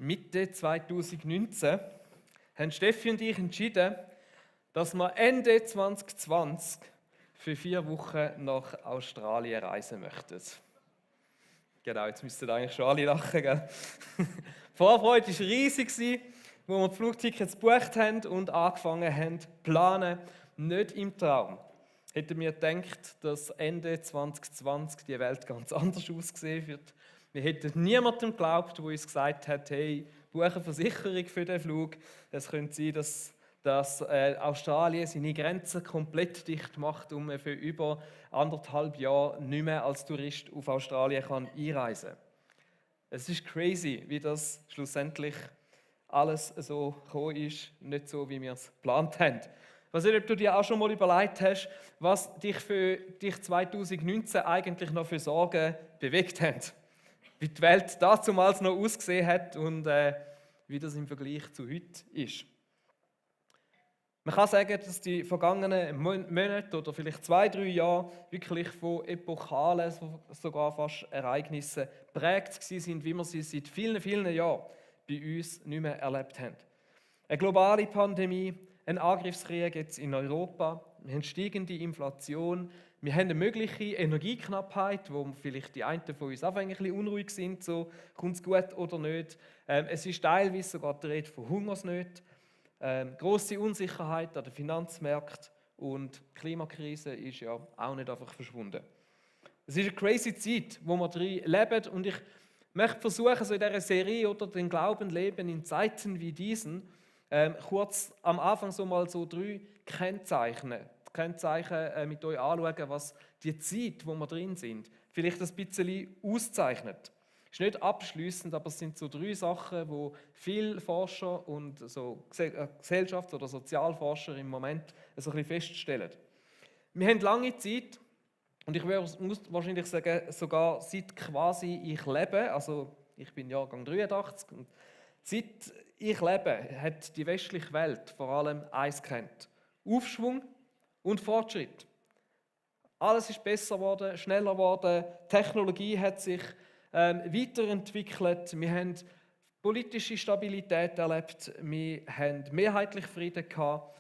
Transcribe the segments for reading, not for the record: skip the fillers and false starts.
Mitte 2019 haben Steffi und ich entschieden, dass wir Ende 2020 für 4 Wochen nach Australien reisen möchten. Genau, jetzt müssten eigentlich schon alle lachen, gell? Die Vorfreude war riesig, als wir die Flugtickets gebucht haben und angefangen haben zu planen. Nicht im Traum hätten wir gedacht, dass Ende 2020 die Welt ganz anders aussehen wird. Wir hätten niemandem geglaubt, der uns gesagt hat, hey, buche eine Versicherung für den Flug. Es könnte sein, dass Australien seine Grenzen komplett dicht macht und man für über 1,5 Jahre nicht mehr als Tourist auf Australien kann einreisen kann. Es ist crazy, wie das schlussendlich alles so gekommen ist, nicht so, wie wir es geplant haben. Ich weiß nicht, ob du dir auch schon mal überlegt hast, was dich 2019 eigentlich noch für Sorgen bewegt hat. Wie die Welt damals noch ausgesehen hat und wie das im Vergleich zu heute ist. Man kann sagen, dass die vergangenen Monate oder vielleicht 2-3 Jahre wirklich von epochalen, sogar fast Ereignissen geprägt sind, wie wir sie seit vielen, vielen Jahren bei uns nicht mehr erlebt haben. Eine globale Pandemie, ein Angriffskrieg jetzt in Europa, wir haben steigende Inflation, wir haben eine mögliche Energieknappheit, wo vielleicht die einen von uns auch ein bisschen unruhig sind, so kommt es gut oder nicht. Es ist teilweise sogar die Rede von Hungersnöten. Grosse Unsicherheit an den Finanzmärkten und die Klimakrise ist ja auch nicht einfach verschwunden. Es ist eine crazy Zeit, wo wir drin leben und ich möchte versuchen, so in dieser Serie oder den Glauben leben in Zeiten wie diesen, kurz am Anfang so mal so 3 Kennzeichen mit euch anschauen, was die Zeit, wo wir drin sind, vielleicht ein bisschen auszeichnet. Ist nicht abschließend, aber es sind so 3 Sachen, wo viele Forscher und so Gesellschafts- oder Sozialforscher im Moment so ein bisschen feststellen. Wir haben lange Zeit, und ich muss wahrscheinlich sagen, sogar seit quasi ich lebe, also ich bin Jahrgang 83, und seit ich lebe, hat die westliche Welt vor allem eins gekannt: Aufschwung und Fortschritt. Alles ist besser geworden, schneller geworden, Technologie hat sich weiterentwickelt, wir haben politische Stabilität erlebt, wir haben mehrheitlich Frieden gehabt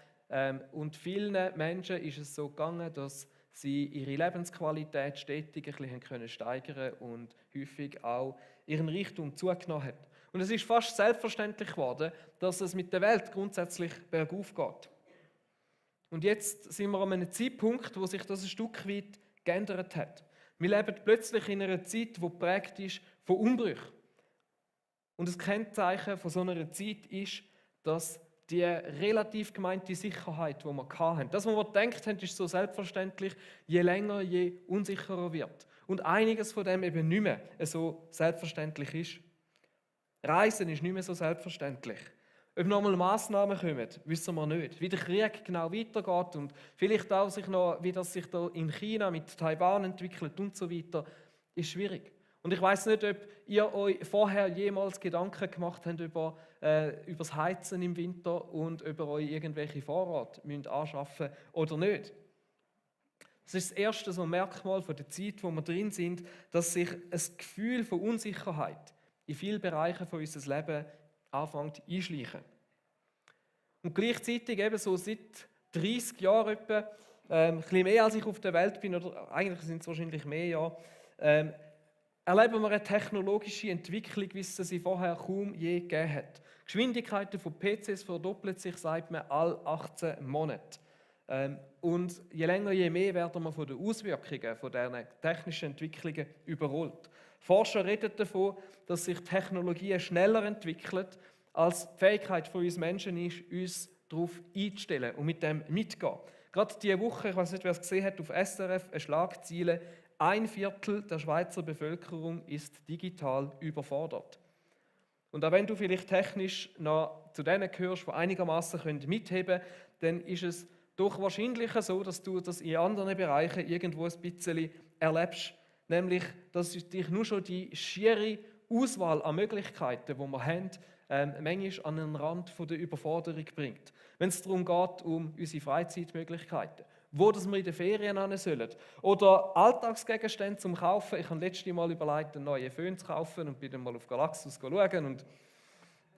und vielen Menschen ist es so gegangen, dass sie ihre Lebensqualität stetig ein bisschen steigern und häufig auch ihren Reichtum zugenommen hat. Und es ist fast selbstverständlich geworden, dass es mit der Welt grundsätzlich bergauf geht. Und jetzt sind wir an einem Zeitpunkt, wo sich das ein Stück weit geändert hat. Wir leben plötzlich in einer Zeit, die geprägt ist von Umbrüchen. Und das Kennzeichen von so einer Zeit ist, dass die relativ gemeinte Sicherheit, die wir hatten, das, was wir gedacht haben, ist so selbstverständlich, je länger, je unsicherer wird. Und einiges von dem eben nicht mehr so selbstverständlich ist. Reisen ist nicht mehr so selbstverständlich. Ob nochmal Massnahmen kommen, wissen wir nicht. Wie der Krieg genau weitergeht und vielleicht auch wie das sich da in China mit Taiwan entwickelt und so weiter, ist schwierig. Und ich weiß nicht, ob ihr euch vorher jemals Gedanken gemacht habt über das Heizen im Winter und ob ihr euch irgendwelche Vorräte anschaffen müsst oder nicht. Das ist das erste so Merkmal von der Zeit, wo wir drin sind, dass sich ein Gefühl von Unsicherheit in vielen Bereichen von unserem Leben anfängt einschleichen. Und gleichzeitig eben so seit 30 Jahren etwa, ein bisschen mehr als ich auf der Welt bin, oder eigentlich sind es wahrscheinlich mehr Jahre, erleben wir eine technologische Entwicklung, wie es sie vorher kaum je gegeben hat. Die Geschwindigkeiten von PCs verdoppelt sich, sagt man, alle 18 Monate. Und je länger, je mehr werden wir von den Auswirkungen von diesen technischen Entwicklungen überrollt. Forscher reden davon, dass sich Technologien schneller entwickeln, als die Fähigkeit von uns Menschen ist, uns darauf einzustellen und mit dem mitzugehen. Gerade diese Woche, ich weiß nicht, wer es gesehen hat, auf SRF, eine Schlagzeile: 1/4 der Schweizer Bevölkerung ist digital überfordert. Und auch wenn du vielleicht technisch noch zu denen gehörst, die einigermaßen mitheben können, dann ist es doch wahrscheinlicher so, dass du das in anderen Bereichen irgendwo ein bisschen erlebst. Nämlich, dass dich nur schon die schiere Auswahl an Möglichkeiten, die wir haben, manchmal an den Rand der Überforderung bringt. Wenn es darum geht, um unsere Freizeitmöglichkeiten, wo das wir in den Ferien hin sollen, oder Alltagsgegenstände zum Kaufen. Ich habe letztes Mal überlegt, einen neuen Föhn zu kaufen und bin dann mal auf Galaxus schauen und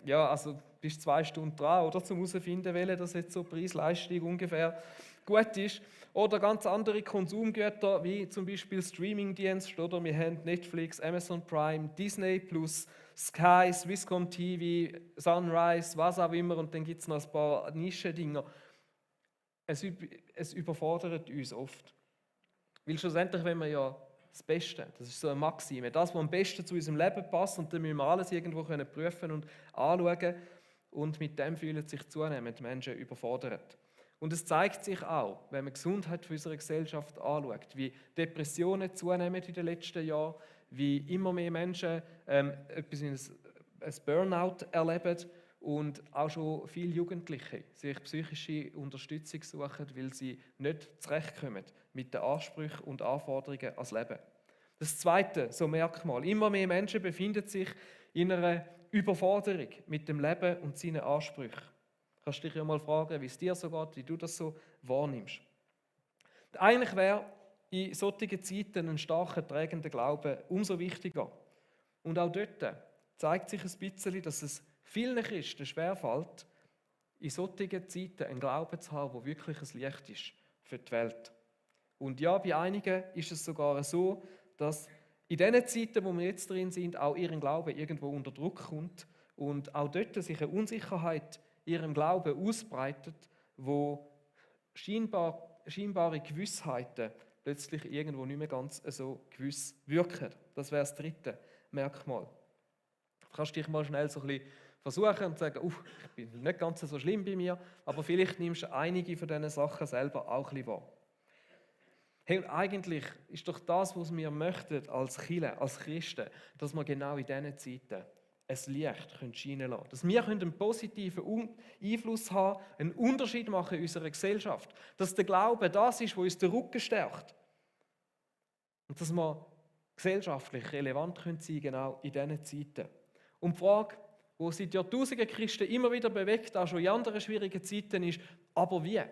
ja, also bist 2 Stunden dran, oder, zum herausfinden, welche das jetzt so Preis-Leistung ungefähr gut ist. Oder ganz andere Konsumgüter, wie zum Beispiel Streamingdienste, oder? Wir haben Netflix, Amazon Prime, Disney Plus, Sky, Swisscom TV, Sunrise, was auch immer, und dann gibt es noch ein paar Nischendinger. Es überfordert uns oft. Weil schlussendlich wollen wir ja das Beste, das ist so eine Maxime, das, was am besten zu unserem Leben passt, und dann müssen wir alles irgendwo prüfen und anschauen, und mit dem fühlen sich zunehmend Menschen überfordert. Und es zeigt sich auch, wenn man die Gesundheit für unsere Gesellschaft anschaut, wie Depressionen zunehmen in den letzten Jahren, wie immer mehr Menschen etwas wie ein Burnout erleben und auch schon viele Jugendliche sich psychische Unterstützung suchen, weil sie nicht zurechtkommen mit den Ansprüchen und Anforderungen ans Leben. Das zweite so Merkmal: immer mehr Menschen befinden sich in einer Überforderung mit dem Leben und seinen Ansprüchen. Kannst dich ja mal fragen, wie es dir so geht, wie du das so wahrnimmst. Eigentlich wäre in solchen Zeiten ein starker, trägender Glaube umso wichtiger. Und auch dort zeigt sich ein bisschen, dass es vielen Christen schwerfällt, in solchen Zeiten einen Glauben zu haben, der wirklich ein Licht ist für die Welt. Und ja, bei einigen ist es sogar so, dass in den Zeiten, wo wir jetzt drin sind, auch ihren Glauben irgendwo unter Druck kommt und auch dort sich eine Unsicherheit ihrem Glauben ausbreitet, wo scheinbare Gewissheiten plötzlich irgendwo nicht mehr ganz so gewiss wirken. Das wäre das dritte Merkmal. Du kannst dich mal schnell so ein bisschen versuchen und sagen, ich bin nicht ganz so schlimm bei mir, aber vielleicht nimmst du einige von diesen Sachen selber auch ein bisschen wahr. Hey, eigentlich ist doch das, was wir möchten als Kirche, als Christen, dass wir genau in diesen Zeiten ein Licht scheinen lassen können. Dass wir einen positiven Einfluss haben, einen Unterschied machen in unserer Gesellschaft. Dass der Glaube das ist, was uns den Rücken stärkt. Und dass wir gesellschaftlich relevant sein können, genau in diesen Zeiten. Und die Frage, die seit Jahrtausenden Christen immer wieder bewegt, auch schon in anderen schwierigen Zeiten, ist, aber wie?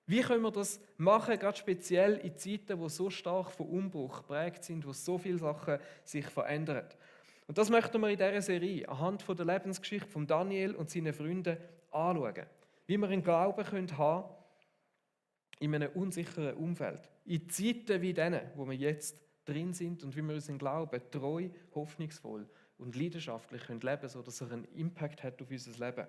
Wie können wir das machen, gerade speziell in Zeiten, die so stark von Umbruch geprägt sind, wo so viele Sachen sich verändern? Und das möchten wir in dieser Serie anhand der Lebensgeschichte von Daniel und seinen Freunden anschauen. Wie wir einen Glauben haben können in einem unsicheren Umfeld. In Zeiten wie denen, wo wir jetzt drin sind, und wie wir unseren Glauben treu, hoffnungsvoll und leidenschaftlich leben können, sodass er einen Impact hat auf unser Leben.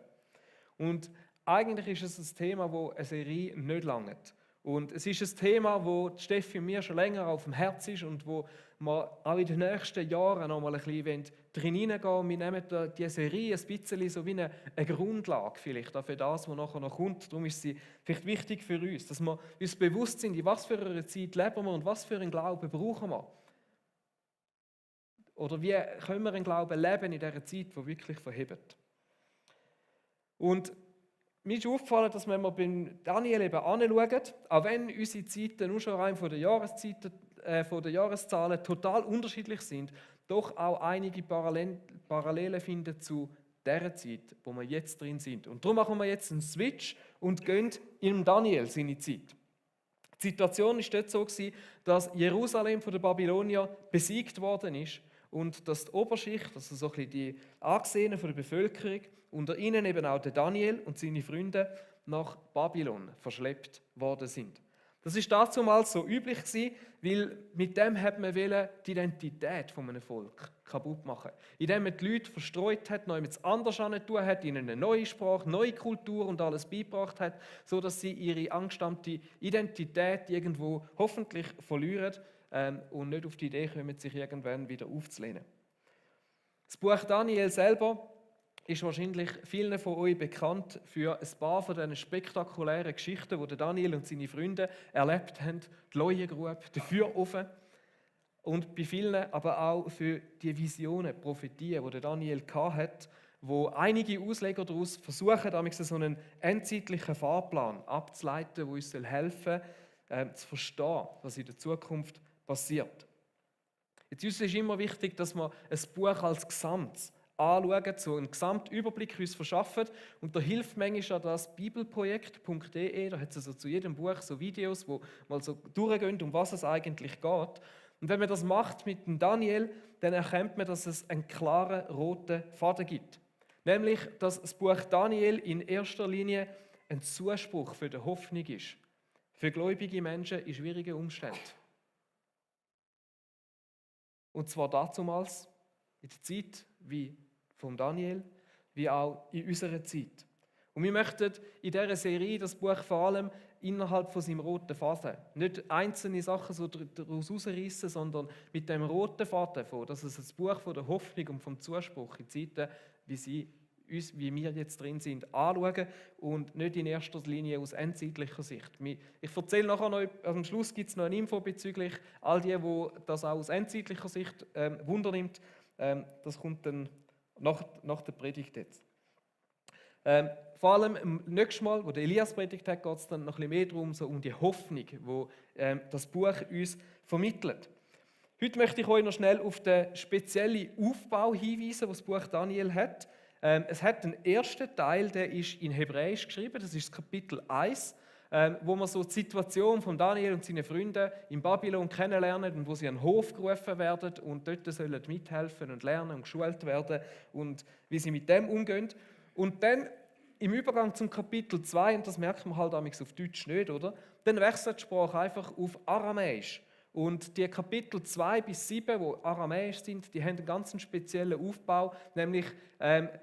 Und eigentlich ist es ein Thema, wo eine Serie nicht langt. Und es ist ein Thema, wo Steffi und mir schon länger auf dem Herz ist und wo wir auch in den nächsten Jahren noch mal ein bisschen drin hineingehen. Wir nehmen diese Serie ein bisschen so wie eine Grundlage vielleicht auch für das, was nachher noch kommt. Darum ist sie vielleicht wichtig für uns, dass wir uns bewusst sind, in was für einer Zeit leben wir und was für einen Glauben brauchen wir. Oder wie können wir einen Glauben leben in dieser Zeit, die wirklich verhebt. Und mir ist aufgefallen, dass wenn wir beim Daniel eben anschauen, auch wenn unsere Zeiten nur schon rein von den Jahreszahlen total unterschiedlich sind, doch auch einige Parallelen finden zu dieser Zeit, wo wir jetzt drin sind. Und darum machen wir jetzt einen Switch und gehen in Daniel seine Zeit. Die Situation war dort so, dass Jerusalem von den Babyloniern besiegt worden ist und dass die Oberschicht, also so ein bisschen die Angesehenen von der Bevölkerung, unter ihnen eben auch der Daniel und seine Freunde, nach Babylon verschleppt worden sind. Das ist damals so üblich gewesen, weil mit dem hat man die Identität von einem Volk kaputt machen. Indem man die Leute verstreut hat, noch jemand anders tun hat, ihnen eine neue Sprache, neue Kultur und alles beigebracht hat, sodass sie ihre angestammte Identität irgendwo hoffentlich verlieren und nicht auf die Idee kommen, sich irgendwann wieder aufzulehnen. Das Buch Daniel selber ist wahrscheinlich vielen von euch bekannt für ein paar von diesen spektakulären Geschichten, die Daniel und seine Freunde erlebt haben. Die Leuengrube, der Feuerofen. Und bei vielen aber auch für die Visionen, Prophetien, die Daniel hatte, wo einige Ausleger daraus versuchen, so einen endzeitlichen Fahrplan abzuleiten, der uns helfen soll, zu verstehen, was in der Zukunft passiert. Jetzt ist es immer wichtig, dass wir ein Buch als Gesamtes anschauen, so einen Gesamtüberblick uns verschaffen. Und da hilft manchmal das bibelprojekt.de, da hat es also zu jedem Buch so Videos, wo mal so durchgehen, um was es eigentlich geht. Und wenn man das macht mit dem Daniel, dann erkennt man, dass es einen klaren roten Faden gibt. Nämlich, dass das Buch Daniel in erster Linie ein Zuspruch für die Hoffnung ist. Für gläubige Menschen in schwierigen Umständen. Und zwar dazumals in der Zeit wie von Daniel, wie auch in unserer Zeit. Und wir möchten in dieser Serie das Buch vor allem innerhalb von seinem roten Faden. Nicht einzelne Sachen so daraus herausreißen, sondern mit dem roten Faden von, dass es ein Buch von der Hoffnung und vom Zuspruch in Zeiten, wie wir jetzt drin sind, anschauen und nicht in erster Linie aus endzeitlicher Sicht. Ich erzähle nachher noch, am Schluss gibt es noch eine Info bezüglich all die das auch aus endzeitlicher Sicht Wunder nimmt. Das kommt dann nach der Predigt jetzt. Vor allem im nächsten Mal, wo der Elias predigt hat, geht es dann noch ein bisschen mehr darum, so um die Hoffnung, die das Buch uns vermittelt. Heute möchte ich euch noch schnell auf den speziellen Aufbau hinweisen, den das Buch Daniel hat. Es hat einen ersten Teil, der ist in Hebräisch geschrieben, das ist das Kapitel 1, wo man so die Situation von Daniel und seinen Freunden in Babylon kennenlernen und wo sie an den Hof gerufen werden und dort sollen mithelfen und lernen und geschult werden und wie sie mit dem umgehen. Und dann im Übergang zum Kapitel 2, und das merkt man halt auf Deutsch nicht, oder? Dann wechselt die Sprache einfach auf Aramäisch. Und die Kapitel 2 bis 7, die aramäisch sind, die haben einen ganz speziellen Aufbau, nämlich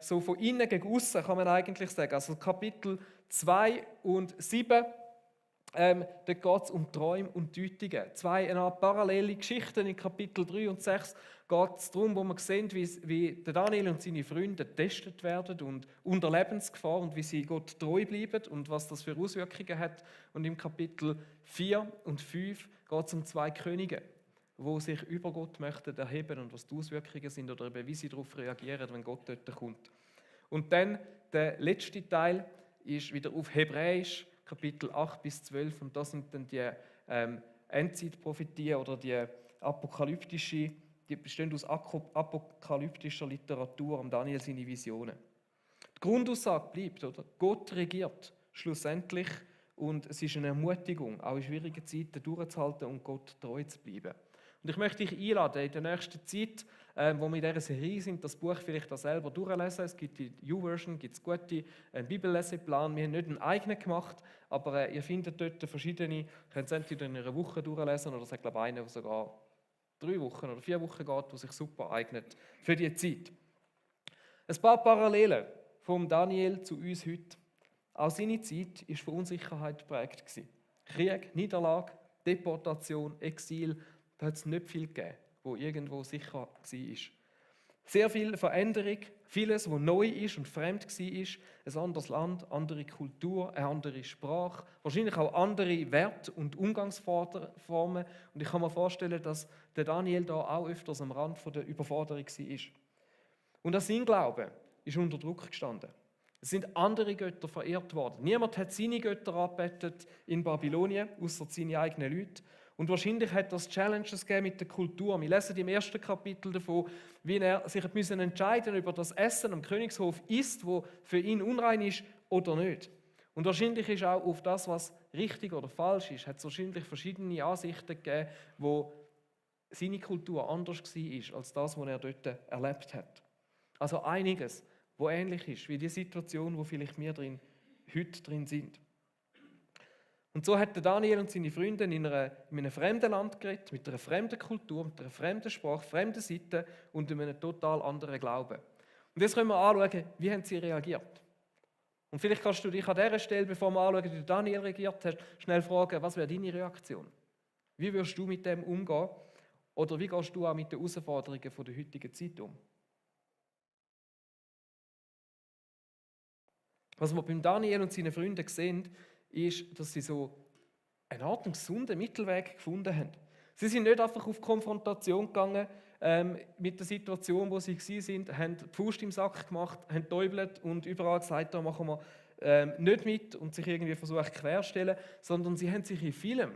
so von innen gegen außen kann man eigentlich sagen. Also Kapitel 2 und 7, da geht es um Träume und Deutungen. Zwei parallele Geschichten in Kapitel 3 und 6 geht es darum, wo man sehen, wie Daniel und seine Freunde getestet werden und unter Lebensgefahr und wie sie Gott treu bleiben und was das für Auswirkungen hat. Und im Kapitel 4 und 5 geht es um zwei Könige, die sich über Gott möchten erheben und was die Auswirkungen sind oder eben wie sie darauf reagieren, wenn Gott dort kommt. Und dann der letzte Teil ist wieder auf Hebräisch, Kapitel 8 bis 12, und das sind dann die Endzeitprophetien oder die bestehen aus apokalyptischer Literatur und Daniel seine Visionen. Die Grundaussage bleibt, oder? Gott regiert schlussendlich und es ist eine Ermutigung, auch in schwierigen Zeiten durchzuhalten und Gott treu zu bleiben. Und ich möchte dich einladen, in der nächsten Zeit, wo wir in dieser Serie sind, das Buch vielleicht auch selber durchlesen. Es gibt die YouVersion, gibt es gute Bibelleseplan. Wir haben nicht einen eigenen gemacht, aber ihr findet dort verschiedene, könnt es entweder in einer Woche durchlesen oder es hat, glaube ich, einen, der sogar 3 Wochen oder 4 Wochen geht, der sich super eignet für die Zeit. Ein paar Parallelen vom Daniel zu uns heute. Auch seine Zeit war von Unsicherheit geprägt. Krieg, Niederlage, Deportation, Exil, da hat es nicht viel gegeben, wo irgendwo sicher war. Sehr viel Veränderung, vieles, was neu ist und fremd war, ein anderes Land, andere Kultur, eine andere Sprache, wahrscheinlich auch andere Werte und Umgangsformen. Und ich kann mir vorstellen, dass der Daniel da auch öfters am Rand der Überforderung war. Und auch sein Glaube ist unter Druck gestanden. Es sind andere Götter verehrt worden. Niemand hat seine Götter angebetet in Babylonien, außer seine eigenen Leute. Und wahrscheinlich hat das Challenges gegeben mit der Kultur. Wir lesen im ersten Kapitel davon, wie er sich entscheiden musste, ob er das Essen am Königshof isst, wo für ihn unrein ist oder nicht. Und wahrscheinlich ist auch auf das, was richtig oder falsch ist, hat es wahrscheinlich verschiedene Ansichten gegeben, wo seine Kultur anders war als das, was er dort erlebt hat. Also einiges, wo ähnlich ist wie die Situation, wo vielleicht wir heute drin sind. Und so hat Daniel und seine Freunde in einem fremden Land geredet, mit einer fremden Kultur, mit einer fremden Sprache, fremden Sitten und in einem total anderen Glauben. Und jetzt können wir anschauen, wie haben sie reagiert. Und vielleicht kannst du dich an dieser Stelle, bevor wir anschauen, wie Daniel reagiert hat, schnell fragen, was wäre deine Reaktion? Wie würdest du mit dem umgehen? Oder wie gehst du auch mit den Herausforderungen der heutigen Zeit um? Was wir beim Daniel und seinen Freunden sehen, ist, dass sie so eine Art gesunden Mittelweg gefunden haben. Sie sind nicht einfach auf Konfrontation gegangen mit der Situation, wo sie waren, haben die Faust im Sack gemacht, haben getäubelt und überall gesagt, da machen wir nicht mit und sich irgendwie versucht querstellen, sondern sie haben sich in vielem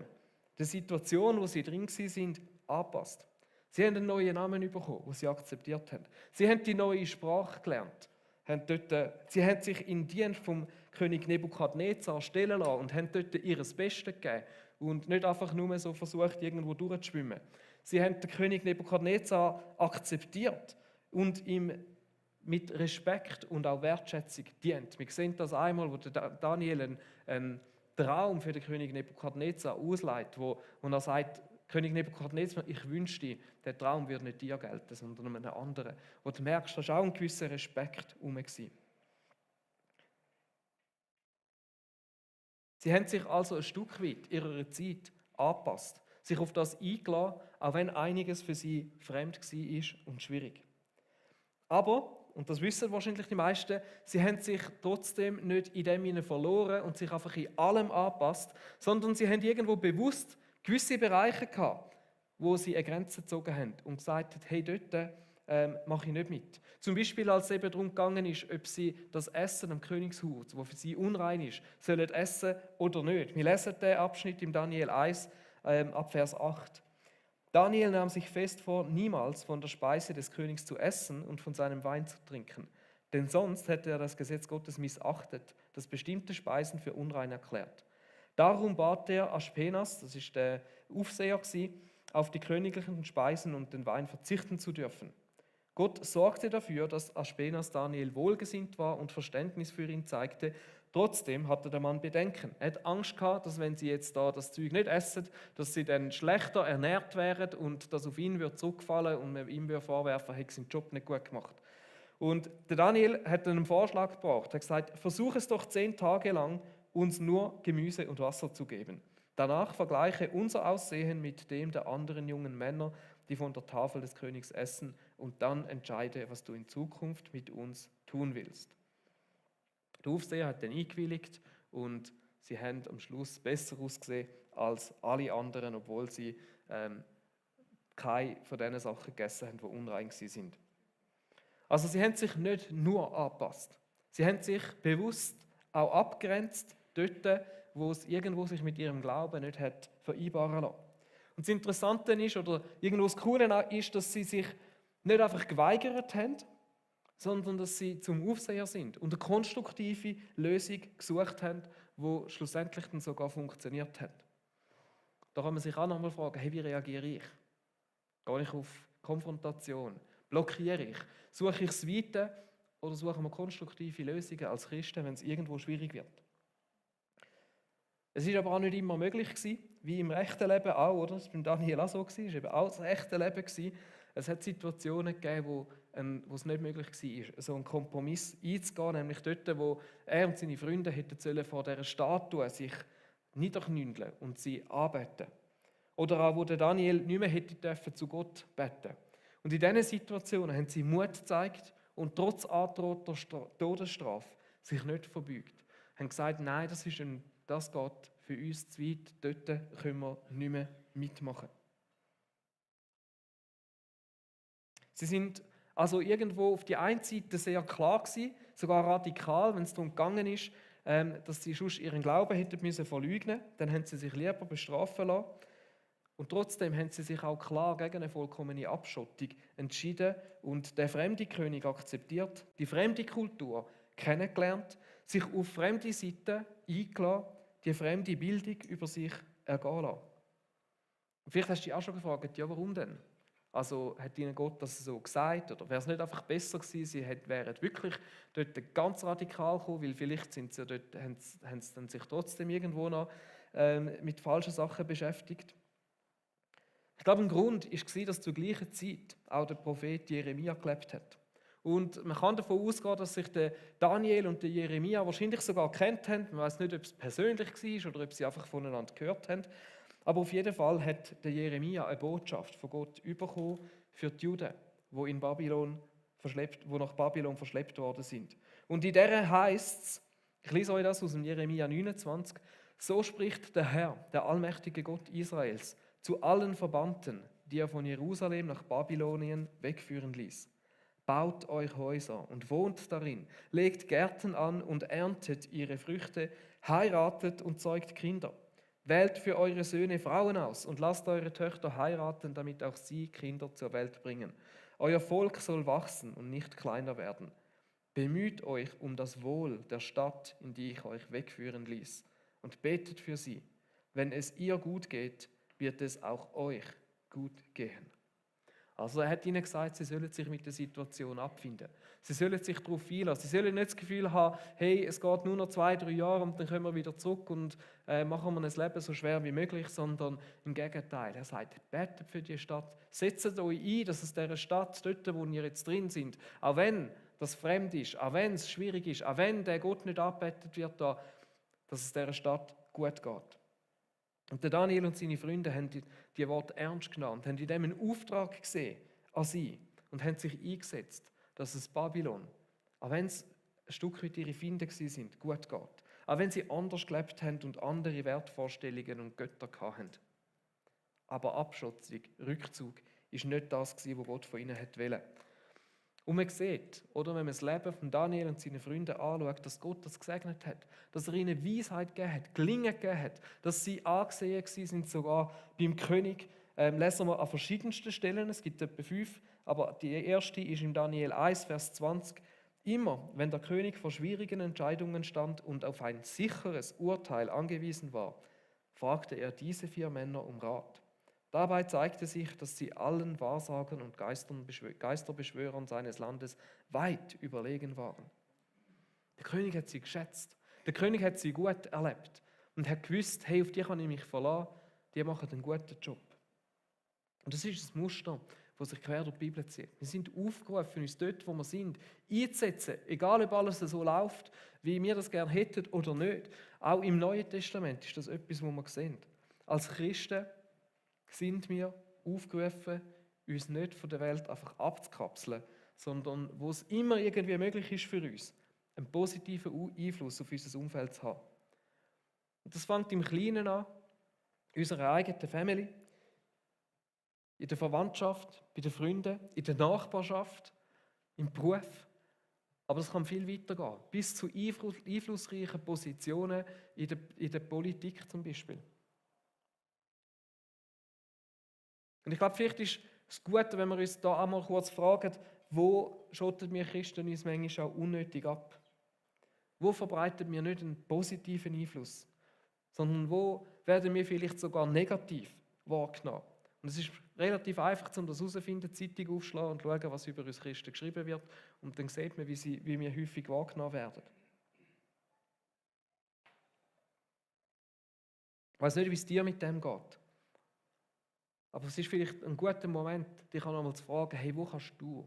der Situation, wo sie drin waren, angepasst. Sie haben einen neuen Namen bekommen, den sie akzeptiert haben. Sie haben die neue Sprache gelernt. Sie haben sich in Dienst vom König Nebukadnezar stellen lassen und haben dort ihr Bestes gegeben und nicht einfach nur so versucht, irgendwo durchzuschwimmen. Sie haben den König Nebukadnezar akzeptiert und ihm mit Respekt und auch Wertschätzung dient. Wir sehen das einmal, wo der Daniel einen Traum für den König Nebukadnezar ausleitet, wo er sagt, König Nebukadnezar, ich wünsche dir, der Traum wird nicht dir gelten, sondern einem anderen. Wo du merkst, da war auch ein gewisser Respekt herum. Sie haben sich also ein Stück weit ihrer Zeit angepasst, sich auf das eingelassen, auch wenn einiges für sie fremd war und schwierig. Aber, und das wissen wahrscheinlich die meisten, sie haben sich trotzdem nicht in dem Sinne verloren und sich einfach in allem angepasst, sondern sie haben irgendwo bewusst gewisse Bereiche gehabt, wo sie eine Grenze gezogen haben und gesagt haben, hey, dort mache ich nicht mit. Zum Beispiel, als es eben darum gegangen ist, ob sie das Essen am Königshaus, das für sie unrein ist, sollen essen oder nicht. Wir lesen den Abschnitt im Daniel 1 ab Vers 8. Daniel nahm sich fest vor, niemals von der Speise des Königs zu essen und von seinem Wein zu trinken, denn sonst hätte er das Gesetz Gottes missachtet, das bestimmte Speisen für unrein erklärt. Darum bat er Aspenas, das ist der Aufseher, auf die königlichen Speisen und den Wein verzichten zu dürfen. Gott sorgte dafür, dass Aspenas Daniel wohlgesinnt war und Verständnis für ihn zeigte. Trotzdem hatte der Mann Bedenken. Er hat Angst gehabt, dass wenn sie jetzt da das Zeug nicht essen, dass sie dann schlechter ernährt wären und dass auf ihn wird zurückfallen und man ihm würde vorwerfen, er hätte seinen Job nicht gut gemacht. Und der Daniel hat einen Vorschlag gebracht. Er hat gesagt, versuch es doch 10 Tage lang, uns nur Gemüse und Wasser zu geben. Danach vergleiche unser Aussehen mit dem der anderen jungen Männer, die von der Tafel des Königs essen, und dann entscheide, was du in Zukunft mit uns tun willst. Der Aufseher hat dann eingewilligt und sie haben am Schluss besser ausgesehen als alle anderen, obwohl sie keine von diesen Sachen gegessen haben, die unrein sind. Also sie haben sich nicht nur angepasst, sie haben sich bewusst auch abgrenzt, dort, wo es irgendwo sich mit ihrem Glauben nicht hat vereinbaren lassen. Und das Interessante ist, oder irgendwo das Coole ist, dass sie sich nicht einfach geweigert haben, sondern dass sie zum Aufseher sind und eine konstruktive Lösung gesucht haben, die schlussendlich dann sogar funktioniert hat. Da kann man sich auch nochmal fragen, hey, wie reagiere ich? Gehe ich auf Konfrontation? Blockiere ich? Suche ich das Weite oder suchen wir konstruktive Lösungen als Christen, wenn es irgendwo schwierig wird? Es ist aber auch nicht immer möglich gewesen, wie im rechten Leben auch, oder? Das war beim Daniel auch so, es war eben auch das echte Leben gewesen. Es hat Situationen gegeben, wo es nicht möglich war, so einen Kompromiss einzugehen, nämlich dort, wo er und seine Freunde hätten sollen vor dieser Statue sich niederknündeln und sie anbeten. Oder auch, wo der Daniel nicht mehr hätte dürfen zu Gott beten. Und in diesen Situationen haben sie Mut gezeigt und trotz androhter Todesstrafe sich nicht verbeugt. Haben gesagt, nein, das geht für uns zu weit, dort können wir nicht mehr mitmachen. Sie sind also irgendwo auf die einen Seite sehr klar gewesen, sogar radikal, wenn es darum gegangen ist, dass sie sonst ihren Glauben hätten müssen verleugnen, dann haben sie sich lieber bestrafen lassen. Und trotzdem haben sie sich auch klar gegen eine vollkommene Abschottung entschieden und den fremden König akzeptiert, die fremde Kultur kennengelernt, sich auf fremde Seiten eingelassen, die fremde Bildung über sich ergehen lassen. Und vielleicht hast du dich auch schon gefragt, ja, warum denn? Also hat ihnen Gott das so gesagt oder wäre es nicht einfach besser gewesen, sie wären wirklich dort ganz radikal gekommen, weil vielleicht sind sie dort, haben sie dann sich trotzdem irgendwo noch mit falschen Sachen beschäftigt. Ich glaube, ein Grund war, dass zur gleichen Zeit auch der Prophet Jeremia gelebt hat. Und man kann davon ausgehen, dass sich der Daniel und der Jeremia wahrscheinlich sogar kennt haben. Man weiß nicht, ob es persönlich war oder ob sie einfach voneinander gehört haben. Aber auf jeden Fall hat der Jeremia eine Botschaft von Gott bekommen für die Juden, die nach Babylon verschleppt worden sind. Und in der heißt es, ich lese euch das aus dem Jeremia 29, so spricht der Herr, der allmächtige Gott Israels, zu allen Verbannten, die er von Jerusalem nach Babylonien wegführen ließ. Baut euch Häuser und wohnt darin, legt Gärten an und erntet ihre Früchte, heiratet und zeugt Kinder. Wählt für eure Söhne Frauen aus und lasst eure Töchter heiraten, damit auch sie Kinder zur Welt bringen. Euer Volk soll wachsen und nicht kleiner werden. Bemüht euch um das Wohl der Stadt, in die ich euch wegführen ließ, und betet für sie. Wenn es ihr gut geht, wird es auch euch gut gehen. Also er hat ihnen gesagt, sie sollen sich mit der Situation abfinden. Sie sollen sich darauf einlassen. Sie sollen nicht das Gefühl haben, hey, es geht nur noch 2-3 Jahre und dann kommen wir wieder zurück und machen wir ein Leben so schwer wie möglich, sondern im Gegenteil. Er sagt, betet für die Stadt, setzt euch ein, dass es dieser Stadt, dort, wo ihr jetzt drin sind, auch wenn das fremd ist, auch wenn es schwierig ist, auch wenn der Gott nicht angebetet wird, dass es dieser Stadt gut geht. Und der Daniel und seine Freunde haben die Worte ernst genommen und haben in dem einen Auftrag gesehen an sie und haben sich eingesetzt, dass es Babylon, auch wenn es ein Stück weit ihre Feinde sind, gut geht. Auch wenn sie anders gelebt haben und andere Wertvorstellungen und Götter hatten. Aber Abschotzung, Rückzug, ist nicht das, was Gott von ihnen wollte. Und man sieht, oder, wenn man das Leben von Daniel und seinen Freunden anschaut, dass Gott das gesegnet hat, dass er ihnen Weisheit gegeben hat, Gelingen gegeben hat, dass sie angesehen sind, sogar beim König. Lesen wir an verschiedensten Stellen, es gibt etwa 5, aber die erste ist in Daniel 1, Vers 20. Immer, wenn der König vor schwierigen Entscheidungen stand und auf ein sicheres Urteil angewiesen war, fragte er diese 4 Männer um Rat. Dabei zeigte sich, dass sie allen Wahrsagern und Geisterbeschwörern seines Landes weit überlegen waren. Der König hat sie geschätzt. Der König hat sie gut erlebt und hat gewusst, hey, auf die kann ich mich verlassen, die machen einen guten Job. Und das ist ein Muster, das sich quer durch die Bibel zieht. Wir sind aufgerufen, uns dort, wo wir sind, einzusetzen, egal ob alles so läuft, wie wir das gerne hätten oder nicht. Auch im Neuen Testament ist das etwas, was wir sehen. Als Christen sind wir aufgerufen, uns nicht von der Welt einfach abzukapseln, sondern wo es immer irgendwie möglich ist für uns, einen positiven Einfluss auf unser Umfeld zu haben. Und das fängt im Kleinen an, in unserer eigenen Family, in der Verwandtschaft, bei den Freunden, in der Nachbarschaft, im Beruf. Aber es kann viel weitergehen, bis zu einflussreichen Positionen in der Politik zum Beispiel. Und ich glaube, vielleicht ist es gut, wenn wir uns da einmal kurz fragen, wo schotten wir Christen uns manchmal auch unnötig ab? Wo verbreiten wir nicht einen positiven Einfluss, sondern wo werden wir vielleicht sogar negativ wahrgenommen? Und es ist relativ einfach, um das herauszufinden, Zeitung aufschlagen und schauen, was über uns Christen geschrieben wird. Und dann sieht man, wie wir häufig wahrgenommen werden. Ich weiß nicht, wie es dir mit dem geht. Aber es ist vielleicht ein guter Moment, dich auch nochmal zu fragen, hey, wo kannst du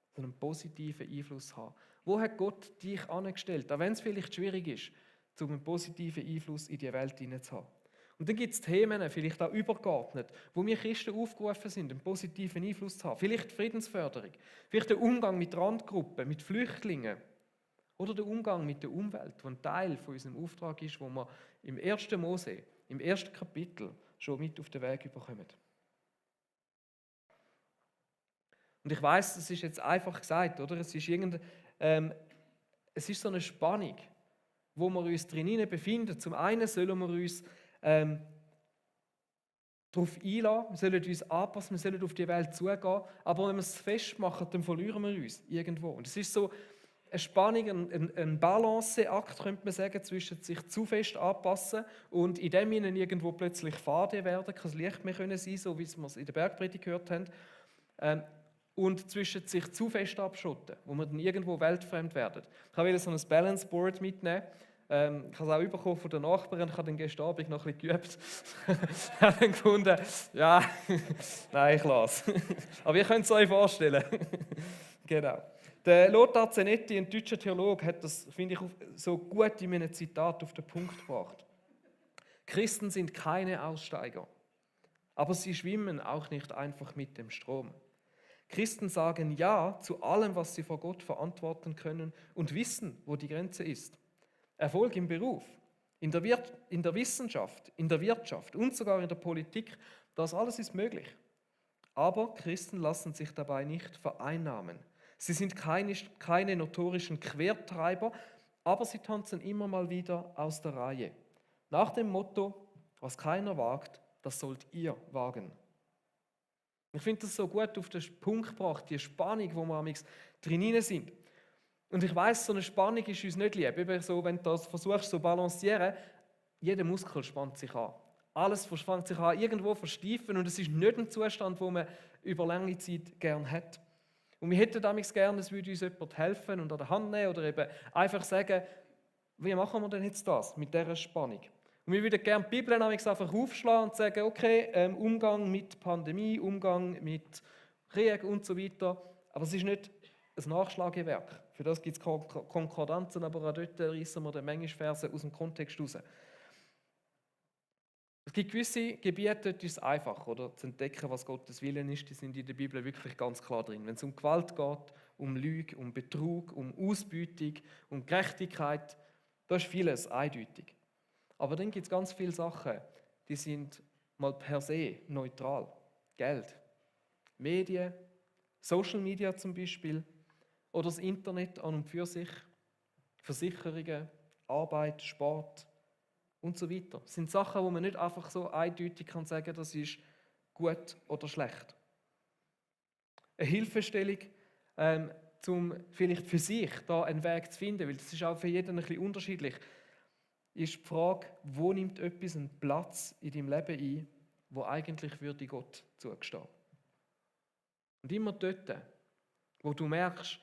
so einen positiven Einfluss haben? Wo hat Gott dich angestellt? Auch wenn es vielleicht schwierig ist, um einen positiven Einfluss in die Welt hineinzuhaben. Und dann gibt es Themen, vielleicht auch übergeordnet, wo wir Christen aufgerufen sind, einen positiven Einfluss zu haben. Vielleicht Friedensförderung, vielleicht der Umgang mit Randgruppen, mit Flüchtlingen oder der Umgang mit der Umwelt, der ein Teil von unserem Auftrag ist, wo wir im 1. Mose, im 1. Kapitel schon mit auf den Weg bekommen. Und ich weiss, das ist jetzt einfach gesagt, oder? Es ist so eine Spannung, wo wir uns drinnen befinden. Zum einen sollen wir uns darauf einlassen, wir sollen uns anpassen, wir sollen auf die Welt zugehen, aber wenn wir es festmachen, dann verlieren wir uns irgendwo. Und es ist so eine Spannung, ein Balanceakt, könnte man sagen, zwischen sich zu fest anpassen und in dem Sinne irgendwo plötzlich fade werden, kein Licht mehr können sein, so wie wir es in der Bergpredigt gehört haben. Und zwischen sich zu fest abschotten, wo wir dann irgendwo weltfremd werden. Ich wollte so ein Balance Board mitnehmen. Ich habe es auch bekommen von der Nachbarin, ich habe dann gestern Abend noch ein bisschen geübt. Ich habe dann gefunden, ja, nein, ich lasse. Aber ihr könnt es euch vorstellen. Genau. Der Lothar Zenetti, ein deutscher Theologe, hat das, finde ich, so gut in einem Zitat auf den Punkt gebracht. Christen sind keine Aussteiger, aber sie schwimmen auch nicht einfach mit dem Strom. Christen sagen Ja zu allem, was sie vor Gott verantworten können und wissen, wo die Grenze ist. Erfolg im Beruf, in der Wissenschaft, in der Wirtschaft und sogar in der Politik, das alles ist möglich. Aber Christen lassen sich dabei nicht vereinnahmen. Sie sind keine notorischen Quertreiber, aber sie tanzen immer mal wieder aus der Reihe. Nach dem Motto, was keiner wagt, das sollt ihr wagen. Ich finde das so gut auf den Punkt gebracht, die Spannung, wo wir amigs drin sind. Und ich weiss, so eine Spannung ist uns nicht lieb. Eben so, wenn du das versuchst zu balancieren, jeder Muskel spannt sich an. Alles spannt sich an, irgendwo versteifen und es ist nicht ein Zustand, wo man über lange Zeit gerne hat. Und wir hätten damals gerne, es würde uns jemand helfen und an der Hand nehmen oder eben einfach sagen, wie machen wir denn jetzt das mit dieser Spannung? Und wir würden gerne die Bibel damals einfach aufschlagen und sagen, okay, Umgang mit Pandemie, Umgang mit Krieg und so weiter. Aber es ist nicht ein Nachschlagewerk. Für das gibt es Konkordanzen, aber auch dort reissen wir den Mengenverse aus dem Kontext raus. Es gibt gewisse Gebiete, dort ist es einfach, oder, zu entdecken, was Gottes Willen ist. Die sind in der Bibel wirklich ganz klar drin. Wenn es um Gewalt geht, um Lüge, um Betrug, um Ausbeutung, um Gerechtigkeit, da ist vieles eindeutig. Aber dann gibt es ganz viele Sachen, die sind mal per se neutral. Geld, Medien, Social Media zum Beispiel oder das Internet an und für sich, Versicherungen, Arbeit, Sport und so weiter. Das sind Sachen, wo man nicht einfach so eindeutig kann sagen, das ist gut oder schlecht. Eine Hilfestellung, um vielleicht für sich da einen Weg zu finden, weil das ist auch für jeden ein bisschen unterschiedlich, ist die Frage, wo nimmt etwas einen Platz in deinem Leben ein, wo eigentlich würde Gott zugestehen. Und immer dort, wo du merkst,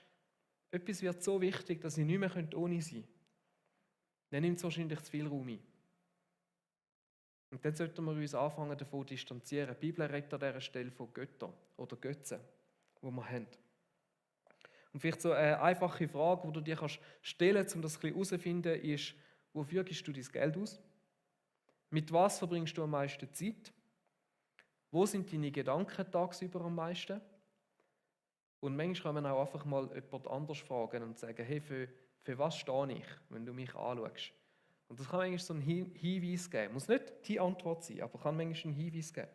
etwas wird so wichtig, dass ich nicht mehr ohne sein könnte, dann nimmt es wahrscheinlich zu viel Raum ein. Und dann sollten wir uns anfangen, davon zu distanzieren. Die Bibel redet an dieser Stelle von Göttern oder Götzen, die wir haben. Und vielleicht so eine einfache Frage, die du dir stellen kannst, um das ein bisschen herauszufinden, ist, wofür gibst du dein Geld aus? Mit was verbringst du am meisten Zeit? Wo sind deine Gedanken tagsüber am meisten? Und manchmal kann man auch einfach mal jemand anders fragen und sagen, hey, für was stehe ich, wenn du mich anschaust? Und das kann manchmal so einen Hinweis geben. Muss nicht die Antwort sein, aber kann manchmal einen Hinweis geben.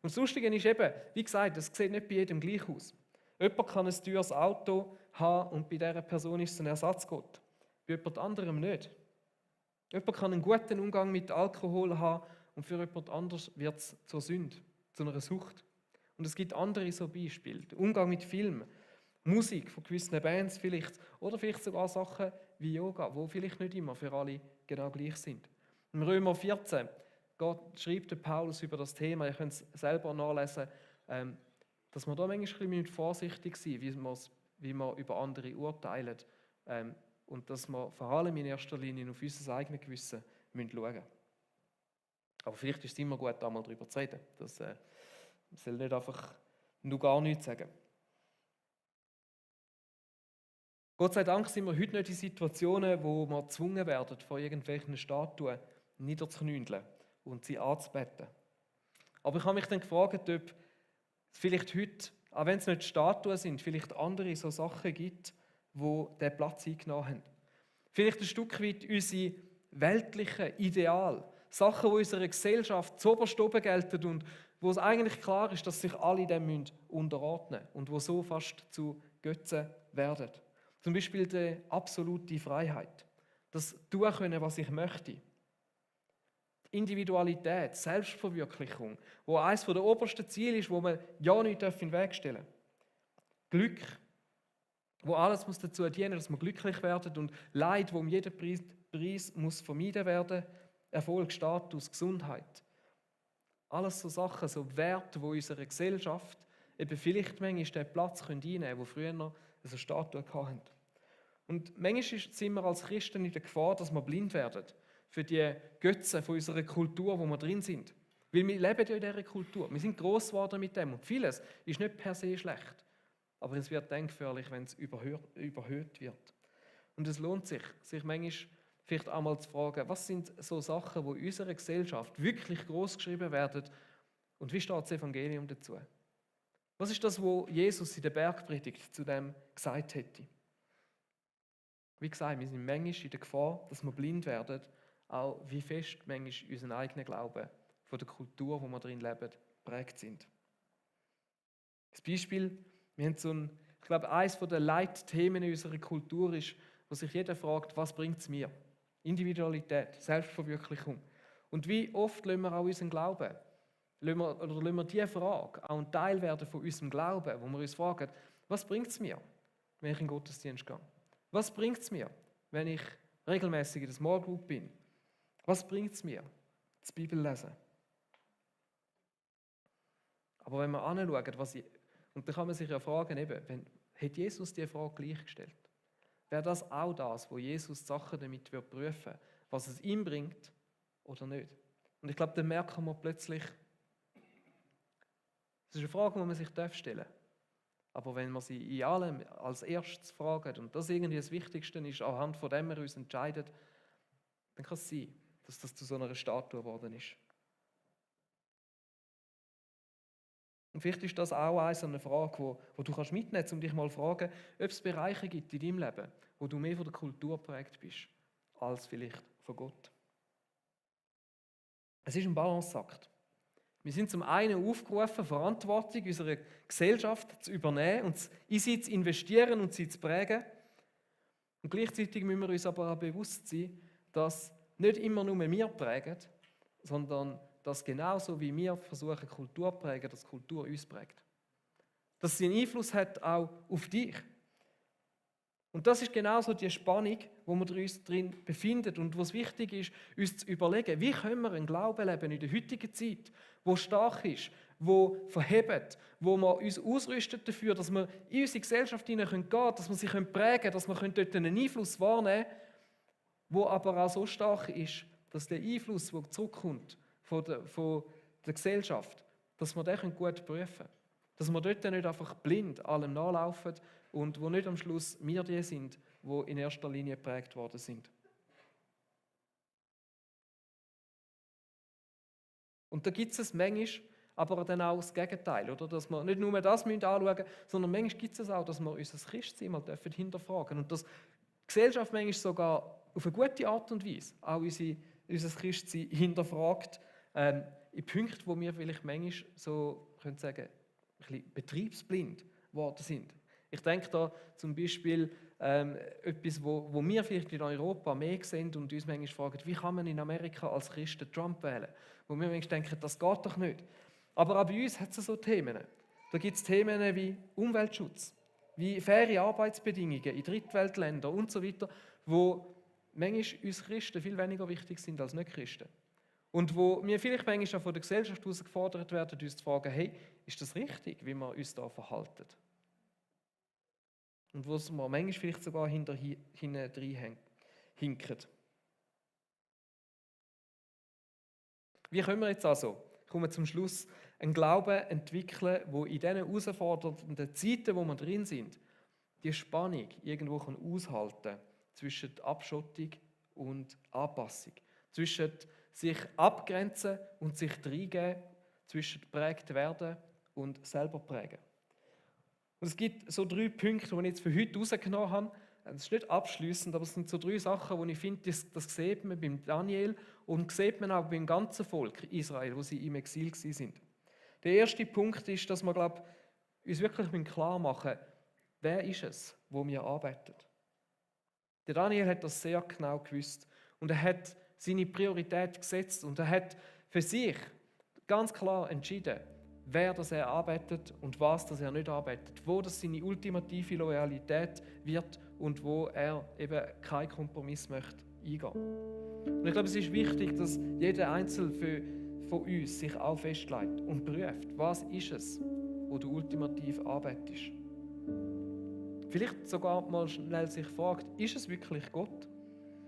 Und das Lustige ist eben, wie gesagt, das sieht nicht bei jedem gleich aus. Jemand kann ein teures Auto haben und bei dieser Person ist es ein Ersatzgott. Bei jemand anderem nicht. Jemand kann einen guten Umgang mit Alkohol haben und für jemand anderes wird es zur Sünde, zu einer Sucht. Und es gibt andere so Beispiele. Der Umgang mit Film, Musik von gewissen Bands vielleicht oder vielleicht sogar Sachen wie Yoga, wo vielleicht nicht immer für alle genau gleich sind. Im Römer 14 schreibt der Paulus über das Thema, ihr könnt es selber nachlesen, dass wir da manchmal ein bisschen vorsichtig sein müssen, wie wir über andere urteilen und dass wir vor allem in erster Linie auf unser eigenes Gewissen schauen müssen. Aber vielleicht ist es immer gut, einmal darüber zu reden. Das soll nicht einfach nur gar nichts sagen. Gott sei Dank sind wir heute nicht in Situationen, wo wir gezwungen werden, vor irgendwelchen Statuen niederzuknündeln und sie anzubeten. Aber ich habe mich dann gefragt, ob es vielleicht heute, auch wenn es nicht Statuen sind, vielleicht andere so Sachen gibt, die diesen Platz eingenommen haben. Vielleicht ein Stück weit unsere weltlichen Ideale, Sachen, die unserer Gesellschaft zuoberst oben gelten und wo es eigentlich klar ist, dass sich alle dem unterordnen müssen und wo so fast zu Götzen werden. Zum Beispiel die absolute Freiheit, das tun können, was ich möchte. Individualität, Selbstverwirklichung, wo eines der obersten Ziele ist, wo man ja nicht in den Weg stellen darf. Glück, wo alles muss dazu dienen, dass wir glücklich werden und Leid, wo um jeden Preis muss vermieden werden, Erfolg, Status, Gesundheit. Alles so Sachen, so Werte, wo unsere Gesellschaft eben vielleicht manchmal den Platz einnehmen können, wo früher noch eine Statue hatten. Und manchmal sind wir als Christen in der Gefahr, dass wir blind werden für die Götzen von unserer Kultur, wo wir drin sind. Weil wir leben ja in dieser Kultur. Wir sind gross geworden mit dem. Und vieles ist nicht per se schlecht. Aber es wird dann gefährlich, wenn es überhöht wird. Und es lohnt sich manchmal vielleicht einmal zu fragen, was sind so Sachen, die in unserer Gesellschaft wirklich gross geschrieben werden und wie steht das Evangelium dazu? Was ist das, was Jesus in der Bergpredigt zu dem gesagt hätte? Wie gesagt, wir sind manchmal in der Gefahr, dass wir blind werden, auch wie fest manchmal unser eigener Glaube von der Kultur, wo wir drin leben, geprägt sind. Das Beispiel, wir haben ich glaube, eines der Leitthemen in unserer Kultur ist, wo sich jeder fragt, was bringt es mir? Individualität, Selbstverwirklichung. Und wie oft lassen wir auch unseren Glauben, lassen wir diese Frage auch ein Teil werden von unserem Glauben, wo wir uns fragen, was bringt es mir, wenn ich in den Gottesdienst gehe? Was bringt es mir, wenn ich regelmäßig in der Small Group bin? Was bringt es mir, die Bibel lesen? Aber wenn wir anschauen, und dann kann man sich ja fragen, hat Jesus diese Frage gleichgestellt? Wäre das auch das, wo Jesus die Sachen damit prüfen würde, was es ihm bringt oder nicht? Und ich glaube, dann merken wir plötzlich, das ist eine Frage, die man sich stellen darf. Aber wenn wir sie in allem als erstes fragen und das irgendwie das Wichtigste ist, anhand von dem wir uns entscheiden, dann kann es sein, dass das zu so einer Statue geworden ist. Und vielleicht ist das auch eine Frage, die du mitnehmen kannst, um dich mal zu fragen, ob es Bereiche gibt in deinem Leben, wo du mehr von der Kultur geprägt bist, als vielleicht von Gott. Es ist ein Balanceakt. Wir sind zum einen aufgerufen, Verantwortung unserer Gesellschaft zu übernehmen und in sie zu investieren und sie zu prägen. Und gleichzeitig müssen wir uns aber auch bewusst sein, dass nicht immer nur wir prägen, sondern dass genauso wie wir versuchen, Kultur zu prägen, dass Kultur uns prägt. Dass sie einen Einfluss hat auch auf dich. Und das ist genauso die Spannung, wo wir uns drin befinden und wo es wichtig ist, uns zu überlegen, wie können wir einen Glauben leben in der heutigen Zeit, wo stark ist, wo verhebt, wo wir uns ausrüsten dafür, dass wir in unsere Gesellschaft hinein gehen können, dass wir sie prägen können, dass wir dort einen Einfluss wahrnehmen können, wo aber auch so stark ist, dass der Einfluss, der zurückkommt von der Gesellschaft, dass wir den gut prüfen können. Dass wir dort nicht einfach blind allem nachlaufen und wo nicht am Schluss wir die sind, die in erster Linie geprägt worden sind. Und da gibt es manchmal aber dann auch das Gegenteil, oder? Dass wir nicht nur das anschauen müssen, sondern manchmal gibt es auch, dass wir unser Christsein mal hinterfragen dürfen. Und dass die Gesellschaft manchmal sogar auf eine gute Art und Weise auch unser Christsein hinterfragt, in Punkten, wo wir vielleicht manchmal so, können sagen, ein bisschen betriebsblind geworden sind. Ich denke da zum Beispiel etwas, wo wir vielleicht in Europa mehr sehen und uns manchmal fragen, wie kann man in Amerika als Christen Trump wählen? Wo wir manchmal denken, das geht doch nicht. Aber auch bei uns hat es so Themen. Da gibt es Themen wie Umweltschutz, wie faire Arbeitsbedingungen in Drittweltländern und so weiter, wo manchmal uns Christen viel weniger wichtig sind als Nicht-Christen. Und wo wir vielleicht manchmal auch von der Gesellschaft herausgefordert werden, uns zu fragen, hey, ist das richtig, wie wir uns da verhalten? Und wo es wir manchmal vielleicht sogar hinten rein hinken. Wie können wir jetzt also, kommen wir zum Schluss, einen Glauben entwickeln, wo in diesen herausfordernden Zeiten, wo wir drin sind, die Spannung irgendwo aushalten kann zwischen Abschottung und Anpassung, zwischen sich abgrenzen und sich reingeben, zwischen geprägt werden und selber prägen. Und es gibt so 3 Punkte, die ich jetzt für heute rausgenommen habe. Das ist nicht abschliessend, aber es sind so 3 Sachen, wo ich finde, das sieht man beim Daniel und sieht man auch beim ganzen Volk Israel, wo sie im Exil sind. Der erste Punkt ist, dass wir, uns wirklich klar machen müssen, wer ist es, wo wir arbeiten. Der Daniel hat das sehr genau gewusst und er hat seine Priorität gesetzt und er hat für sich ganz klar entschieden, wer das er arbeitet und was das er nicht arbeitet, wo das seine ultimative Loyalität wird und wo er eben keinen Kompromiss möchte eingehen. Und ich glaube, es ist wichtig, dass jeder Einzelne von uns sich auch festlegt und prüft, was ist es, wo du ultimativ arbeitest. Vielleicht sogar mal schnell sich fragt, ist es wirklich Gott?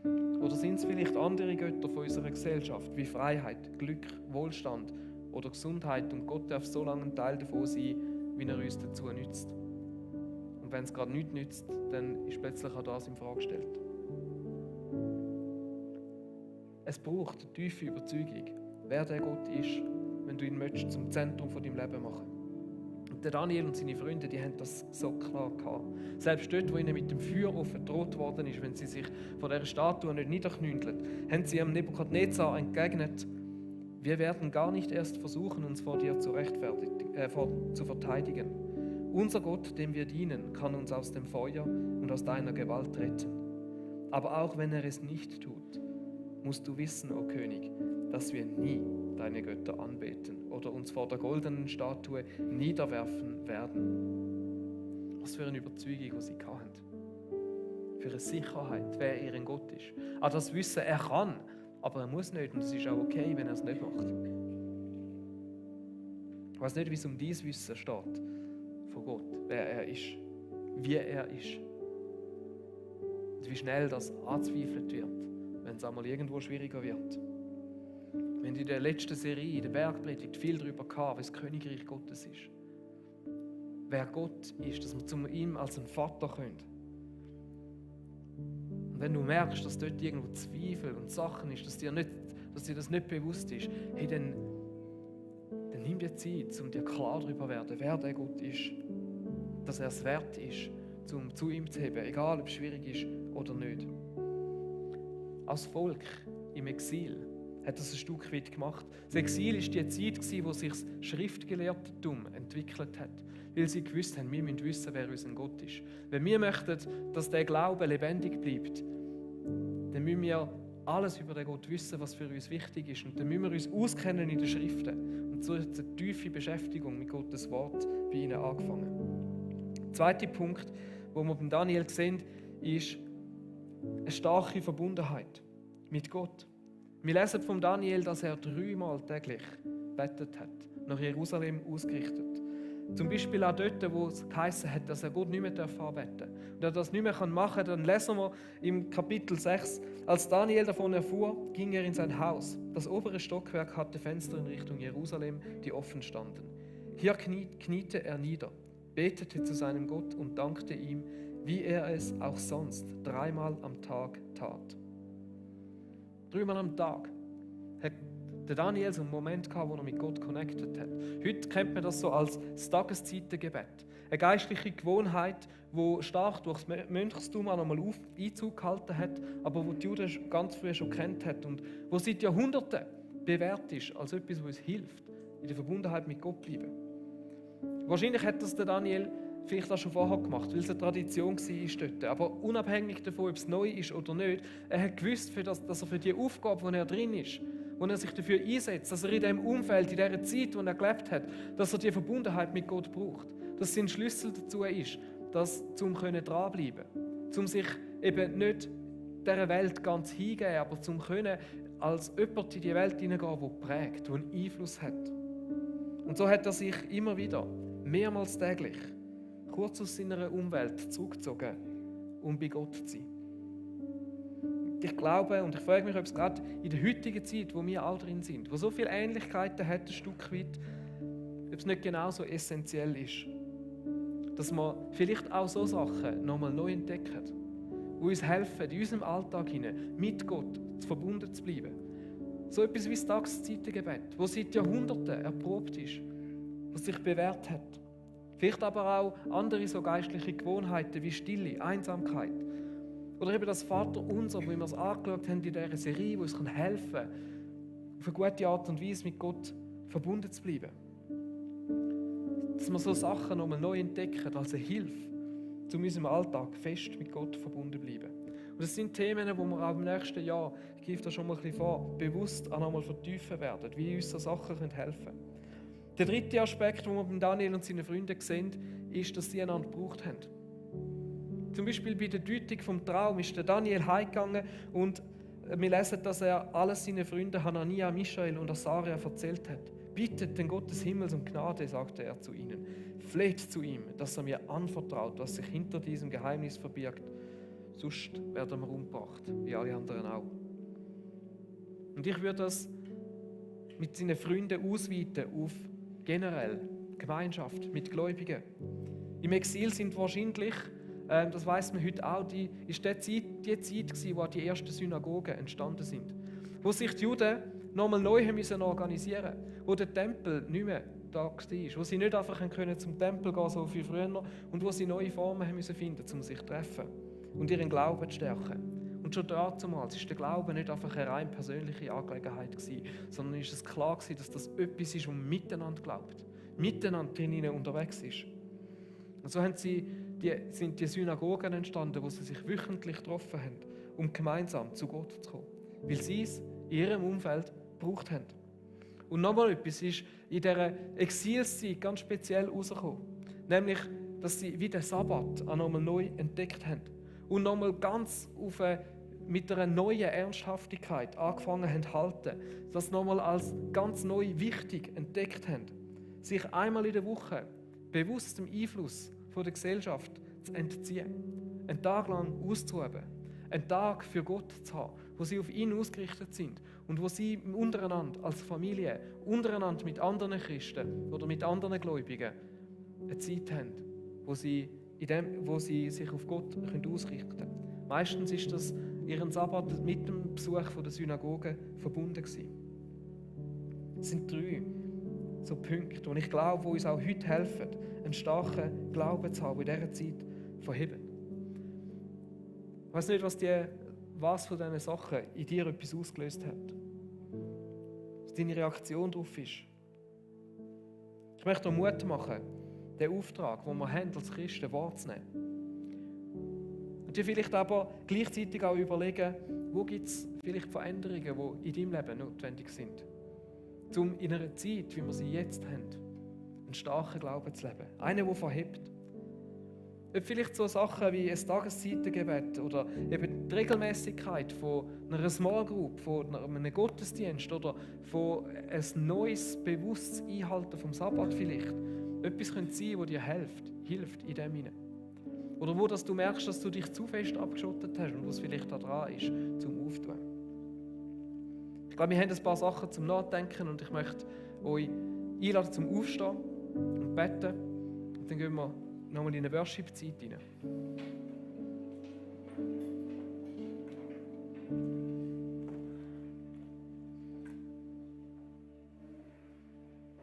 Oder sind es vielleicht andere Götter von unserer Gesellschaft, wie Freiheit, Glück, Wohlstand oder Gesundheit und Gott darf so lange ein Teil davon sein, wie er uns dazu nützt. Und wenn es gerade nichts nützt, dann ist plötzlich auch das in Frage gestellt. Es braucht eine tiefe Überzeugung, wer der Gott ist, wenn du ihn möchtest zum Zentrum von deinem Leben machen. Und der Daniel und seine Freunde, die haben das so klar gehabt. Selbst dort, wo ihnen mit dem Feuer verdroht worden ist, wenn sie sich vor dieser Statue nicht niederknündeln, haben sie am Nebukadnezar entgegnet: Wir werden gar nicht erst versuchen, uns vor dir zu verteidigen. Unser Gott, dem wir dienen, kann uns aus dem Feuer und aus deiner Gewalt retten. Aber auch wenn er es nicht tut, musst du wissen, o König, dass wir nie deine Götter anbeten oder uns vor der goldenen Statue niederwerfen werden. Was für eine Überzeugung, die sie hatten. Für eine Sicherheit, wer ihr Gott ist. Auch das Wissen, er kann, aber er muss nicht und es ist auch okay, wenn er es nicht macht. Ich weiß nicht, wie es um dein Wissen steht von Gott, wer er ist, wie er ist. Und wie schnell das anzweifelt wird, wenn es einmal irgendwo schwieriger wird. Wir haben in der letzten Serie, in der Bergpredigt, viel darüber gehabt, was das Königreich Gottes ist. Wer Gott ist, dass wir zu ihm als ein Vater können. Und wenn du merkst, dass dort irgendwo Zweifel und Sachen ist, dass dir das nicht bewusst ist, hey, dann nimm dir Zeit, um dir klar darüber zu werden, wer der Gott ist. Dass er es wert ist, um zu ihm zu heben, egal ob es schwierig ist oder nicht. Als Volk im Exil hat das ein Stück weit gemacht. Das Exil war die Zeit, wo sich das Schriftgelehrtentum entwickelt hat. Weil sie gewusst haben, wir müssen wissen, wer unser Gott ist. Wenn wir möchten, dass der Glaube lebendig bleibt, dann müssen wir alles über den Gott wissen, was für uns wichtig ist. Und dann müssen wir uns auskennen in den Schriften. Und so hat eine tiefe Beschäftigung mit Gottes Wort bei ihnen angefangen. Der zweite Punkt, den wir bei Daniel sehen, ist eine starke Verbundenheit mit Gott. Wir lesen von Daniel, dass er 3-mal täglich betet hat, nach Jerusalem ausgerichtet. Zum Beispiel auch dort, wo es geheißen hat, dass er Gott nicht mehr anbeten darf. Und er das nicht mehr machen kann, dann lesen wir im Kapitel 6, als Daniel davon erfuhr, ging er in sein Haus. Das obere Stockwerk hatte Fenster in Richtung Jerusalem, die offen standen. Hier kniete er nieder, betete zu seinem Gott und dankte ihm, wie er es auch sonst 3-mal am Tag tat. 3-mal am Tag hat der Daniel so einen Moment gehabt, wo er mit Gott connected hat. Heute kennt man das so als das Tageszeitengebet. Eine geistliche Gewohnheit, die stark durch das Mönchstum auch nochmal Einzug gehalten hat, aber wo die Juden ganz früh schon kennt hat und wo seit Jahrhunderten bewährt ist als etwas, was uns hilft, in der Verbundenheit mit Gott zu bleiben. Wahrscheinlich hat das der Daniel vielleicht auch schon vorher gemacht, weil es eine Tradition war dort. Aber unabhängig davon, ob es neu ist oder nicht, er hat gewusst, dass er für die Aufgabe, wo er drin ist, wo er sich dafür einsetzt, dass er in diesem Umfeld, in dieser Zeit, wo er gelebt hat, dass er die Verbundenheit mit Gott braucht. Dass sein Schlüssel dazu ist, um dranbleiben können. Um sich eben nicht dieser Welt ganz hingeben, aber um können als jemand in die Welt hineingehen, der prägt, der einen Einfluss hat. Und so hat er sich immer wieder, mehrmals täglich, kurz aus seiner Umwelt zurückgezogen, um bei Gott zu sein. Ich glaube und ich frage mich, ob es gerade in der heutigen Zeit, wo wir alle drin sind, wo so viele Ähnlichkeiten hat, ein Stück weit, ob es nicht genauso essentiell ist, dass wir vielleicht auch so Sachen nochmal neu entdecken, die uns helfen, in unserem Alltag hinein mit Gott verbunden zu bleiben. So etwas wie das Tageszeitengebet, das seit Jahrhunderten erprobt ist, was sich bewährt hat. Vielleicht aber auch andere so geistliche Gewohnheiten wie Stille, Einsamkeit. Oder eben das Vaterunser, wo wir es angeschaut haben in dieser Serie, wo uns helfen kann, auf eine gute Art und Weise mit Gott verbunden zu bleiben. Dass wir so Sachen nochmal neu entdecken als eine Hilfe, um in unserem Alltag fest mit Gott verbunden zu bleiben. Und das sind Themen, die wir auch im nächsten Jahr, ich gebe das schon mal ein bisschen vor, bewusst auch nochmal vertiefen werden, wie uns so Sachen helfen können. Der dritte Aspekt, den wir bei Daniel und seinen Freunden sehen, ist, dass sie einander gebraucht haben. Zum Beispiel bei der Deutung vom Traum ist der Daniel heimgegangen und wir lesen, dass er alles seinen Freunden Hanania, Michael und Asaria erzählt hat. Bittet den Gott des Himmels um Gnade, sagte er zu ihnen. Fleht zu ihm, dass er mir anvertraut, was sich hinter diesem Geheimnis verbirgt. Sonst werden wir umgebracht, wie alle anderen auch. Und ich würde das mit seinen Freunden ausweiten auf generell Gemeinschaft mit Gläubigen. Im Exil sind wahrscheinlich, das weiss man heute auch, ist die Zeit gewesen, wo die ersten Synagogen entstanden sind. Wo sich die Juden nochmal neu haben organisieren mussten, wo der Tempel nicht mehr da war, wo sie nicht einfach zum Tempel gehen, so wie früher, und wo sie neue Formen haben finden, um sich zu treffen und ihren Glauben zu stärken. Und schon damals war der Glaube nicht einfach eine rein persönliche Angelegenheit gewesen, sondern ist es klar gewesen, dass das etwas ist, das miteinander glaubt, miteinander drinnen unterwegs ist. Und so sind die Synagogen entstanden, wo sie sich wöchentlich getroffen haben, um gemeinsam zu Gott zu kommen, weil sie es in ihrem Umfeld gebraucht haben. Und nochmal etwas ist in dieser Exilszeit ganz speziell herausgekommen, nämlich, dass sie wie den Sabbat auch nochmal neu entdeckt haben und nochmal ganz mit einer neuen Ernsthaftigkeit angefangen haben zu halten, das nochmal als ganz neu wichtig entdeckt haben, sich einmal in der Woche bewusst dem Einfluss von der Gesellschaft zu entziehen, einen Tag lang auszuüben, einen Tag für Gott zu haben, wo sie auf ihn ausgerichtet sind und wo sie untereinander als Familie, untereinander mit anderen Christen oder mit anderen Gläubigen eine Zeit haben, wo sie sich auf Gott ausrichten können. Meistens ist das ihren Sabbat mit dem Besuch von der Synagoge verbunden gewesen. Es sind 3 so Punkte, die ich glaube, die uns auch heute helfen, einen starken Glauben zu haben, der in dieser Zeit verhebt. Ich weiß nicht, was von diesen Sachen in dir etwas ausgelöst hat. Was deine Reaktion darauf ist. Ich möchte dir Mut machen, den Auftrag, den wir haben als Christen, wahrzunehmen. Und dir vielleicht aber gleichzeitig auch überlegen, wo gibt es vielleicht Veränderungen, die in deinem Leben notwendig sind, um in einer Zeit, wie wir sie jetzt haben, einen starken Glauben zu leben. Einen, der verhebt. Ob vielleicht so Sachen wie ein Tageszeitengebet oder eben die Regelmäßigkeit von einer Small Group, von einem Gottesdienst oder von ein neues, bewusstes Einhalten vom Sabbat vielleicht. Etwas könnte sein, das dir hilft in dem hinein. Oder wo dass du merkst, dass du dich zu fest abgeschottet hast und was vielleicht da dran ist, zum Auftun. Ich glaube, wir haben ein paar Sachen zum Nachdenken und ich möchte euch einladen zum Aufstehen und beten. Und dann gehen wir nochmal in eine Worship-Zeit rein.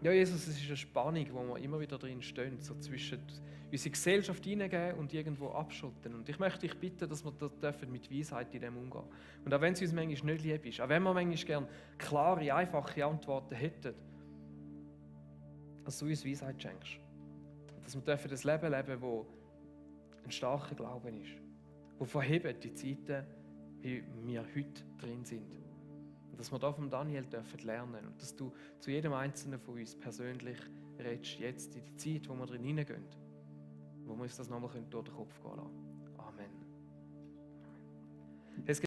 Ja, Jesus, es ist eine Spannung, wo wir immer wieder drin stehen, so zwischen unsere Gesellschaft hineingehen und irgendwo abschotten. Und ich möchte dich bitten, dass wir das mit Weisheit in dem umgehen. Und auch wenn es uns manchmal nicht lieb ist, auch wenn wir manchmal gerne klare, einfache Antworten hätten, dass du uns Weisheit schenkst. Dass wir das Leben leben, wo ein starker Glauben ist, wo verhebt die Zeiten, wie wir heute drin sind. Und dass wir da von Daniel dürfen lernen und dass du zu jedem Einzelnen von uns persönlich redest, jetzt in die Zeit, wo wir drin hineingehen, wo wir uns das nochmal durch den Kopf gehen lassen. Amen.